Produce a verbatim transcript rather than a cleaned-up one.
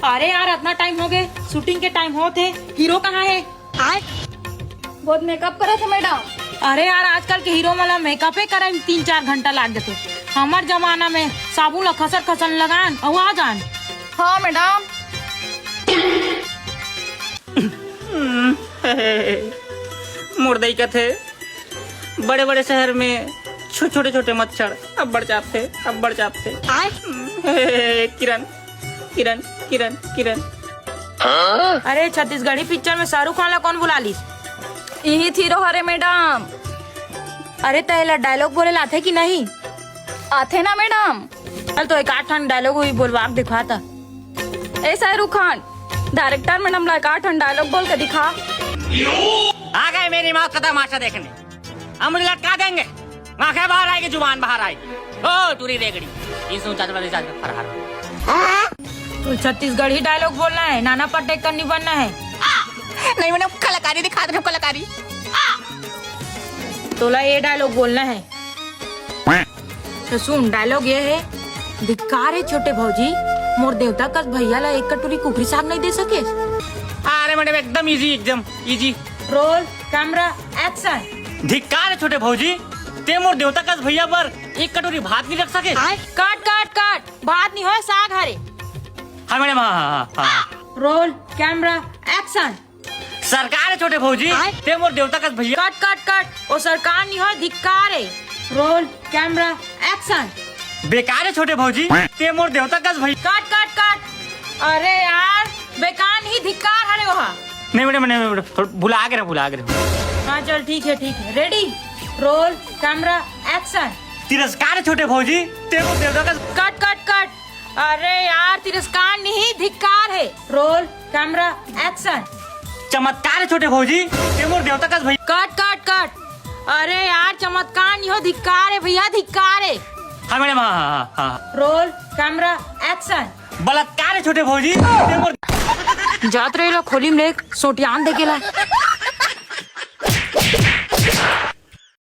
अरे यार, अतना टाइम हो गए, शूटिंग के टाइम होत हे, हीरो कहाँ हे? बहुत मेकअप करत हे मैडम। अरे यार, आजकल के हीरो मन ला मेकअपे करे में तीन चार घंटा लाग जाथे। हमर जमाना में साबुन ला खसर खसर लगान अउ आ जान। हाँ मैडम। मुर्दई कथे, बड़े बड़े शहर में छो-, छोटे छोटे मच्छर अब्बड़ चाबथे, अब्बड़ चाबथे। आय। किरण, किरण, किरण, किरण। अरे, छत्तीसगढ़ी पिक्चर में शाहरुख खान ला कौन बुला लिस? इही हीरो हरे मैडम। अरे, त एला डायलॉग बोले ला आथे कि नहीं? आथे ना मैडम। चल, तो एक आध ठन डायलॉग उही बोलवा के दिखा त। ए शाहरुख खान, डायरेक्टर मैडम ला एक आध ठन डायलॉग बोल के दिखा। आ गए मेरी मौत का तमाशा देखने। अब मुझे लटका देंगे। आंखें बाहर आएगी, जुबान बाहर आएगी। ओ टूरी रेगड़ी, इस ऊंचा चला, इस ऊंचा फरहार। तो छत्तीसगढ़ी डायलॉग बोलना है, नाना पाटेकर नहीं बनना है। नहीं, मैंने कलाकारी दिखा दे, कलाकारी। तोला ये डायलॉग बोलना है। तो सुन, डायलॉग ये है, धिक्कार है छोटे भौजी, मोर देवता कस भैया ला एक कटोरी कुकरी साग नहीं दे सके। अरे मैडम, एकदम इजी, एकदम इजी। Role, camera, action. धिक्कार है छोटे भौजी, ते मोर देवता कस भैया बर एक कटोरी भात नहीं रख सके। कट, कट, कट, भात नहीं होय, साग हरे। हाँ मैडम, हाँ, हाँ, हाँ, हाँ। Roll, camera, action. सरकार है छोटे भौजी, आय? ते मोर देवता कस भैया। कट, कट, कट, ओ सरकार नहीं होय, धिक्कार है। Roll, camera, action. बेकार है छोटे भौजी, ते मोर देवता कस भैया। कट, कट, कट, अरे यार, बेकार नहीं, धिक्कार हरे ओहा। नहीं मैडम, नहीं मैडम, थोड़ा भुला के रहो, भुला के रहो। हाँ चल, ठीक है, ठीक है, रेडी, रोल, कैमरा, एक्शन। तिरस्कार है छोटे भौजी, ते मोर देवता कस। कट, कट, कट, अरे यार, तिरस्कार नहीं, धिक्कार है। Roll, camera, action. चमत्कार है छोटे भौजी, ते मोर देवता कस भैया। कट, कट, कट, अरे यार, चमत्कार नहीं हो, धिक्कार है भैया, धिक्कार है। हाँ मैडम, हाँ, हाँ, हाँ, हाँ। Roll, camera, action. बलात्कार है छोटे भौजी, ते मोर। जात रहे ला खोली में ले, सोटियान दे के ला।